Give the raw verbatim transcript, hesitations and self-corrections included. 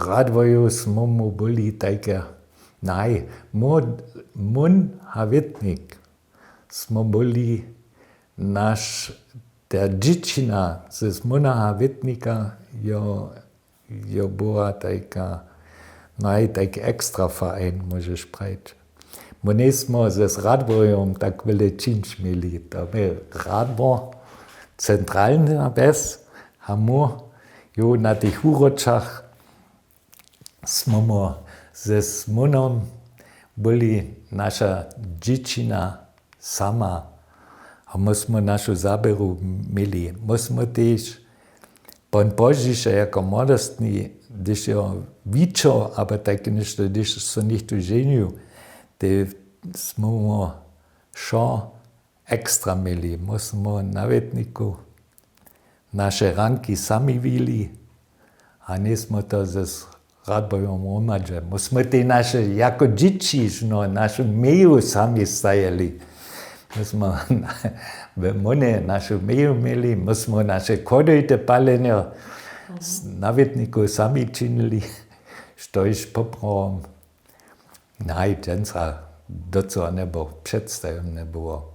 Radworju smy mu byli tajke naj món a wětnik smy byli naš ta dźěćina ze zmónaha wětnika jo jo była tajka naj tajki ekstra forein, móžeš prajić. My njejsmy z radworjom tak wjele čińć měli, to bě radwor centralna wjes a my jo na tych wuročach smy my ze smónom byli naša dźěćina sama a my smy našu zaběru měli. My smy tež pon pozdźiše jako młodostni, hdyž jo wićo abo tajke něšto, hdyž so něchtó ženju, te smy my wšo ekstra měli. My smy na wětniku naše ranki sami wili a njejsmy to z radworjom hromadźe. My smy te naše jako dźěći žno našu meju sami stajeli. My smy we mónje našu meju měli, my smy naše chodojte palenje na wětniku sami činili, štož poprawom naj dźensa docyła njebyło předstajomne było.